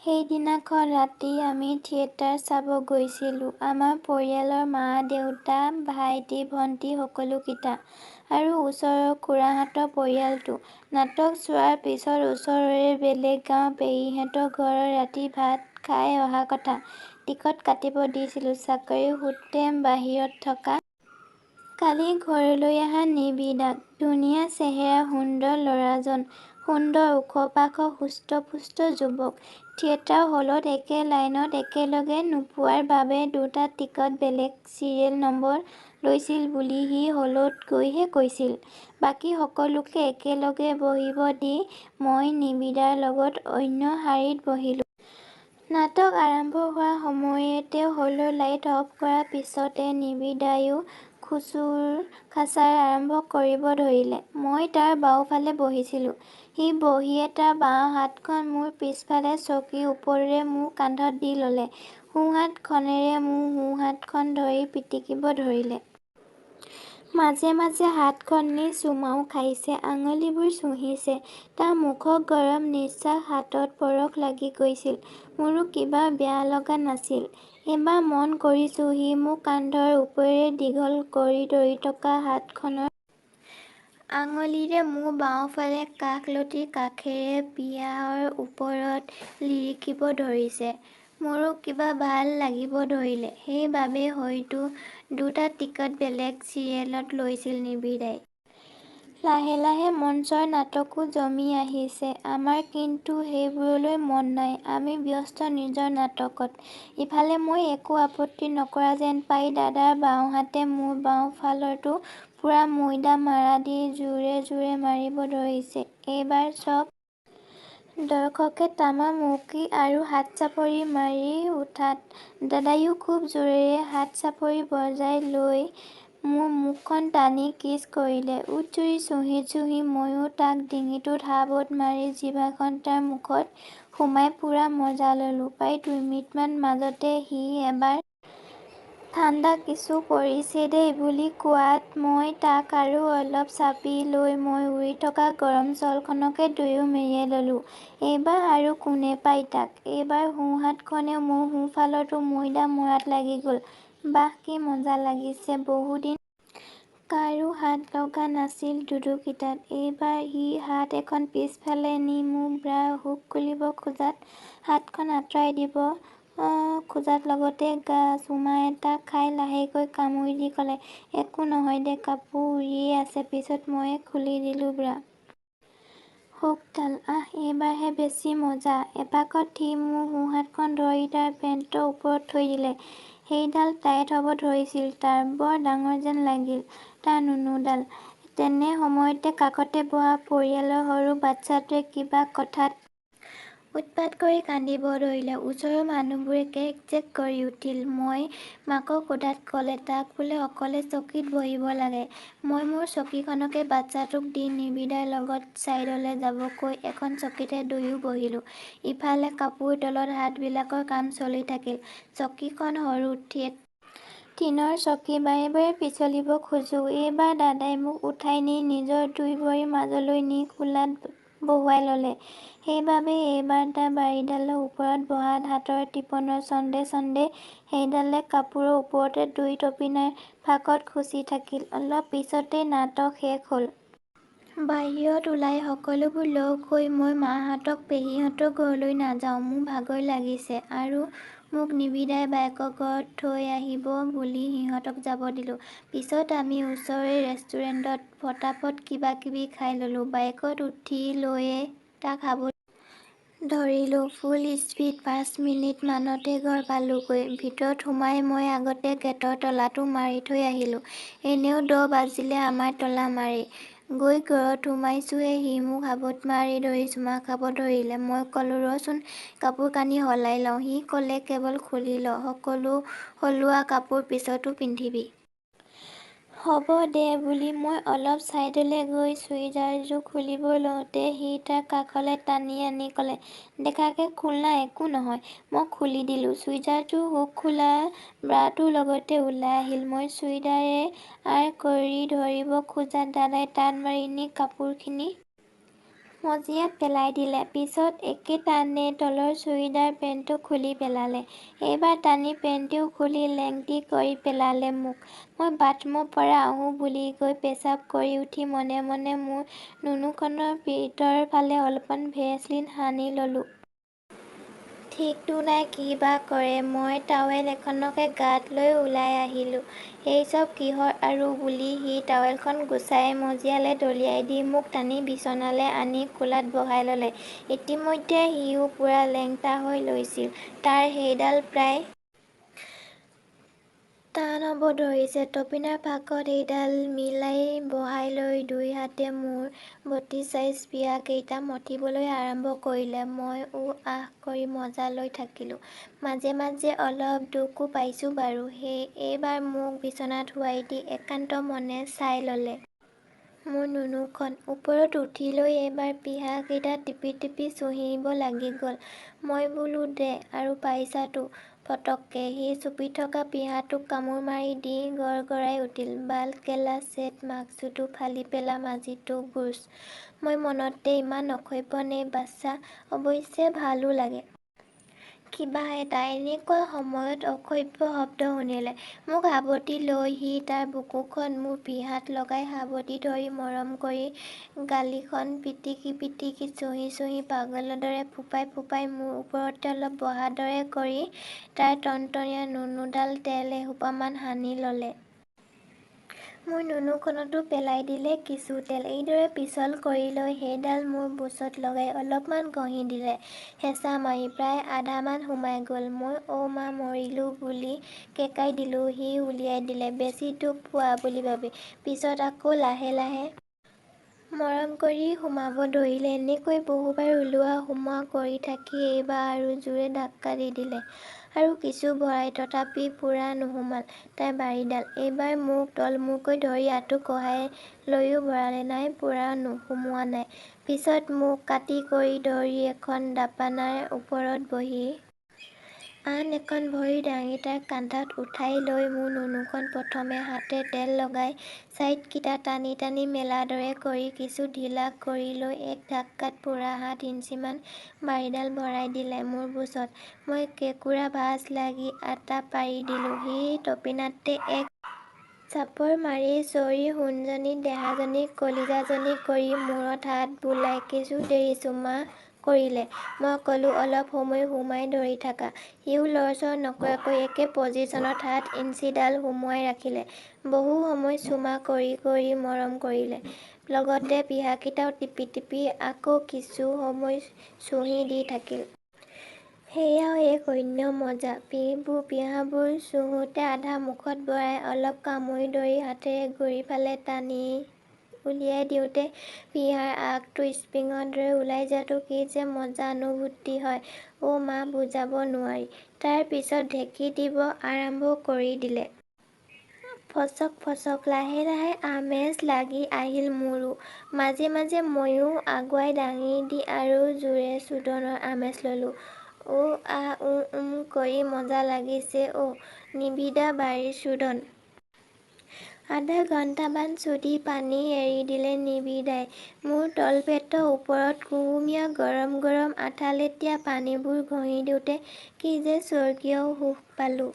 সেইদিনাখন ৰাতি আমি থিয়েটাৰ চাব গৈছিলোঁ আমাৰ পৰিয়ালৰ মা-দেউতা, ভাইটি-ভণ্টী সকলোকেইটা আৰু ওচৰৰ খুৰাহঁতৰ পৰিয়ালটো। নাটক চোৱাৰ পিছত ওচৰৰে বেলেগ গাঁৱৰ পেহীহঁতৰ ঘৰত ৰাতি ভাত খাই অহা কথা। টিকট কাটিব দিছিলোঁ চাকৰি সূত্ৰে বাহিৰত থকা। কালি ঘৰলৈ অহা নিবিদাক। ধুনীয়া চেহেৰাৰ সুন্দৰ ল'ৰাজন। সুন্দৰ ওখ-পাখ হৃষ্ট-পুষ্ট যুৱক। থিয়েটাৰ হলত একে লাইনত একেলগে নোপোৱাৰ বাবে দুটা টিকট বেলেগ চিৰিয়েল নম্বৰত লৈছিল বুলি সি হলত গৈহে কৈছিল। বাকী সকলোকে একেলগে বহিব দি মই নিবিদাৰ লগত অন্য শাৰীত বহিলোঁ। নাটক আৰম্ভ হোৱাৰ সময়তে হলৰ লাইট অফ কৰাৰ পিছতে নিবিদাইও খুচুৰ-খাচাৰ আৰম্ভ কৰিব ধৰিলে। মই তাৰ বাওঁফালে বহিছিলোঁ। সি বহিয়ে তাৰ বাওঁ হাতখন মোৰ পিছফালে চকীৰ ওপৰেৰে মোৰ কান্ধত দি ল'লে। সোঁহাত খনেৰে মোৰ সোঁহাতখন ধৰি পিটিকিব ধৰিলে। মাজে মাজে হাতখন নি চুমাও খাইছে, আঙুলিবোৰ চুহিছে। তাৰ মুখৰ গৰম নিশ্বাস হাতত পৰশ লাগি গৈছিল। মোৰো কিবা বেয়া লগা নাছিল। এইবাৰ মন কৰিছোঁ সি মোৰ কান্ধৰ ওপৰেৰে দীঘল কৰি ধৰি থকা হাতখনৰ আঙুলিৰে মোৰ বাওঁফালৰ কাষলতিৰ কাষেৰে পিয়াহৰ ওপৰত লিৰিকিব ধৰিছে। মোৰো কিবা ভাল লাগিব ধৰিলে। সেইবাবেই হয়তো দুটা টিকট বেলেগ চিৰিয়েলত লৈছিল নিবিদাই। লাহে লাহে মঞ্চৰ নাটকো জমি আহিছে। আমাৰ কিন্তু সেইবোৰলৈ মন নাই। আমি ব্যস্ত নিজৰ নাটকত। ইফালে মই একো আপত্তি নকৰা যেন পাই দাদাৰ বাওঁহাতে মোৰ বাওঁফালৰটো পূৰা ময়দা মৰাদি জোৰে জোৰে মাৰিব ধৰিছে। এইবাৰ সব দৰ্শকে তামাম উকি আৰু হাতচাপৰি মাৰি উঠাত দাদাইও খুব জোৰেৰে হাতচাপৰি বজাই লৈ মোৰ মুখখন টানি কিছ কৰিলে। ওঁঠযুৰি চুহি চুহি ময়ো তাক ডিঙিটোত সাবট মাৰি জিভাখন তাৰ মুখত সুমুৱাই পূৰা মজা ল'লোঁ। প্ৰায় 2 মিনিটৰ মাজতে সি এবাৰ ঠাণ্ডা কিছু পৰিছে দেই বুলি কোৱাত মই তাক আৰু অলপ চাপি লৈ মই উৰি থকা গৰম শ্বলখনকে দুয়ো মেৰিয়াই ল'লোঁ। এইবাৰ আৰু কোনে পায় তাক। এইবাৰ সোঁহাতখনেও মোৰ সোঁফালৰটো ময়দা মৰাত লাগি গ'ল। বাঃ কি মজা লাগিছে। বহুদিন কাৰো হাত লগা নাছিল দুদুকেইটাত। এইবাৰ সি হাত এখন পিছফালে নি মোৰ ব্ৰাৰ হুক খুলিব খোজাত হাতখন আঁতৰাই দিব খোজাত লগতে চুমা এটা খাই লাহেকৈ কামুৰি দি ক'লে, একো নহয় দে, কাপোৰ উৰিয়েই আছে। পিছত ময়ে খুলি দিলোঁ ব্ৰা। হুকডাল। আস, এইবাৰহে বেছি মজা। এপাকত সি মোৰ সোঁহাতখন ধৰি তাৰ পেন্টৰ ওপৰত থৈ দিলে। সেইডাল টাইট হ'ব ধৰিছিল তাৰ। বৰ ডাঙৰ যেন লাগিল তাৰ নুনুডাল। তেনে সময়তে কাষতে বহা পৰিয়ালৰ সৰু বাচ্ছাটোৱে কিবা কথাত উৎপাত কৰি কান্দিব ধৰিলে। ওচৰৰ মানুহবোৰে কেক-জেক কৰি উঠিল। মই মাকক সোধাত ক'লে তাক বোলে অকলে চকীত বহিব লাগে। মই মোৰ চকীখনকে বাচ্ছাটোক দি নিবিদাৰ লগত চাইডলৈ যাব কৈ এখন চকীতে দুয়ো বহিলোঁ। ইফালে কাপোৰৰ তলত হাতবিলাকৰ কাম চলি থাকিল। চকীখন সৰু, টিনৰ চকী, বাৰে বাৰে পিছলিব খোজোঁ। এইবাৰ দাদাই মোক উঠাই নি নিজৰ দুই ভৰিৰ মাজলৈ নি কোলাত বহুৱাই ল'লে। সেইবাবেই এইবাৰ তাৰ বাৰীডালৰ ওপৰত বহাত হাতৰ টিপনৰ ছন্দে ছন্দে সেইডালে কাপোৰৰ ওপৰতে দুই তপিনাৰ ফাঁকত খুচি থাকিল। অলপ পিছতেই নাটক শেষ হ'ল। বাহিৰত ওলাই সকলোবোৰ লগ হৈ মই মাহঁতক পেহীহঁতৰ ঘৰলৈ নাযাওঁ, মোৰ ভাগৰ লাগিছে আৰু মোক নিবিদাই বায়েকৰ ঘৰত থৈ আহিব বুলি সিহঁতক যাব দিলোঁ। পিছত আমি ওচৰৰে ৰেষ্টুৰেণ্টত ফটাফট কিবাকিবি খাই ল'লোঁ। বাইকত উঠি লৈয়ে তাক সাৱটি ধৰিলোঁ ফুল স্পীড 5 মিনিট মানতে ঘৰ পালোগৈ। ভিতৰত সোমাই মই আগতে গেটৰ তলাটো মাৰি থৈ আহিলোঁ। এনেয়েও 10 বাজিলে আমাৰ তলা মাৰেই। গৈ ঘৰত সোমাইছোঁহে সি মোক সাবট মাৰি ধৰি চুমা খাব ধৰিলে। মই ক'লো, ৰচোন, কাপোৰ-কানি সলাই লওঁ। সি ক'লে, কেবুল খুলি ল, সলোৱা কাপোৰ পিছতো পিন্ধিবি। হ'ব দে বুলি মই অলপ চাইডলৈ গৈ চুইজাৰযোৰ খুলিব লওঁতেই সি তাক কাষলৈ টানি আনি ক'লে, দেখাকৈ খোল না, একো নহয়। মই খুলি দিলোঁ। চুইজাৰটোৰ হুক খোলা ব্ৰাটোও লগতে ওলাই আহিল। মই চুইজাৰেৰে আঁৰ কৰি ধৰিব খোজাত দাদাই টান মাৰি নি কাপোৰখিনি মজিয়াত পেলাই দিলে। পিছত একেটানে তলৰ চুইদাৰ পেন্টটো খুলি পেলালে। এইবাৰ টানি পেন্টটোও খুলি লেংটি কৰি পেলালে মোক। মই বাথৰুমৰ পৰা আহোঁ বুলি গৈ পেচাব কৰি উঠি মনে মনে মোৰ নুনুখনৰ ভিতৰৰ ফালে অলপমান ভেচলিন সানি ললোঁ। ঠিকতো নাই কি বা কৰে। মই টাৱেল এখনকে গাত লৈ ওলাই আহিলোঁ। এইচব কিহৰ আৰু বুলি সি টাৱেলখন গুচাই মজিয়ালৈ দলিয়াই দি মোক টানি বিছনালৈ আনি কোলাত বহাই ললে। ইতিমধ্যে সিয়ো পূৰা লেংটা হৈ লৈছিল। তাৰ সেইডাল প্ৰায় টান হ'ব ধৰিছে। তপিনাৰ ফাঁকত সেইডাল মিলাই বহাই লৈ দুই হাতে মোৰ 32 চাইজ পিহাকেইটা মঠিবলৈ আৰম্ভ কৰিলে। মই উঃ আঃ কৰি মজা লৈ থাকিলোঁ। মাজে মাজে অলপ দুখো পাইছোঁ বাৰু। এইবাৰ মোক বিছনাত শুৱাই দি একান্ত মনে চাই ল'লে। মোৰ নুনুখন। ওপৰত উঠি লৈ এইবাৰ পিহাকেইটা টিপি টিপি চুহিব লাগি গ'ল। মই বোলো দে আৰু পাইছাতো। ফটককৈ সি চুপি থকা পিহাটোত কামোৰ মাৰি দি গৰগৰাই উঠিল, বাল কেলা ছেট মাকচুদু ফালি পেলাম আজি তোৰ গোচ। মই মনতে ইমান অসভ্য নে বাচ্ছা। অৱশ্যে ভালো লাগে। কিবা এটা এনেকুৱা সময়ত অসভ্য শব্দ শুনিলে। মোক সাৱটি লৈ সি তাৰ বুকুখন মোৰ পিহাত লগাই সাৱটি ধৰি মৰম কৰি গালিখন পিটিকি পিটিকি চুহি চুহি পাগলৰ দৰে ফোঁপাই ফোঁপাই মোৰ ওপৰতে অলপ বহাৰ দৰে কৰি তাৰ টনটনীয়া নুনুডালত তেল এসোপামান সানি ল'লে। মোৰ নুনুখনতো পেলাই দিলে কিছু তেল। এইদৰে পিছল কৰি লৈ সেইডাল মোৰ বুচত লগাই অলপমান ঘঁহি দিলে। হেঁচা মাৰি। প্ৰায় আধামান সোমাই গ'ল। মই অ' মা মৰিলোঁ বুলি কেঁকাই দিলোঁ। সি উলিয়াই দিলে, বেছি দুখ পোৱা বুলি ভাবি। পিছত আকৌ লাহে লাহে মৰম কৰি সুমুৱাব ধৰিলে। এনেকৈ বহুবাৰ ওলোৱা সোমোৱা কৰি থাকি এইবাৰ আৰু জোৰে ধাক্কা দি দিলে আৰু কিছু ভৰাই। তথাপি পূৰা নোসোমাল তাৰ বাৰীডাল। এইবাৰ মোক তলমূৰকৈ ধৰি আঁঠু কঢ়াই লৈয়ো ভৰালে। নাই পূৰা সোমোৱা নাই। পিছত মোক কাটি কৰি ধৰি এখন দাপোনাৰ ওপৰত বহি আন এখন ভৰি দাঙি তাৰ কান্ধত উঠাই লৈ মোৰ নুনুখন প্ৰথমে হাতেৰে তেল লগাই ছাইডকেইটা টানি টানি মেলাৰ দৰে কৰি কিছু ঢিলা কৰি লৈ এক ধাক্কাত পূৰা 7 ইঞ্চিমান বাৰীডাল ভৰাই দিলে মোৰ বুচত। মই কেঁকোৰা ভাঁজ লাগি আটাহ পাৰি দিলোঁ। সি তপিনাতে এক চাপৰ মাৰি চ'ৰী সোণজনী দেহাজনী কলিজাজনী কৰি মূৰত হাত বুলাই কিছু দেৰি চুমা কৰিলে। মই ক'লো অলপ সময় সুমুৱাই ধৰি থাকা। সিয়ো লৰচৰ নকৰাকৈ একে পজিছনত 7 ইঞ্চিডাল সুমুৱাই ৰাখিলে। বহু সময় চুমা কৰি কৰি মৰম কৰিলে। লগতে পিহাকেইটাও টিপি টিপি আকৌ কিছু সময় চুহি দি থাকিল। সেয়াও এক অন্য মজা। পিহাবোৰ চুহোঁতে আধা মুখত ভৰাই অলপ কামুৰি ধৰি হাতেৰে গুৰিৰ ফালে টানি উলিয়াই দিওঁতে পিহাৰ আগটো স্প্ৰিঙৰ দৰে ওলাই যোৱাটো কি যে মজা অনুভূতি হয় অ' মা বুজাব নোৱাৰি। তাৰ পিছত ঢেঁকী দিব আৰম্ভ কৰি দিলে। ফচক ফচক। লাহে লাহে আমেজ লাগি আহিল মোৰো। মাজে মাজে ময়ো আগুৱাই দাঙি দি আৰু জোৰে চোদনৰ আমেজ ল'লোঁ। উঃ আঃ উঃ উম কৰি মজা লাগিছে অ নিবিদা বাৰীৰ চোদন। আধা ঘণ্টামান চুদি পানী এৰি দিলে নিবিদাই। মোৰ তলপেটৰ ওপৰত কুহুমীয়া গৰম গৰম আঠালেটীয়া পানীবোৰ ঘঁহি দিওঁতে কি যে স্বৰ্গীয় সুখ পালোঁ।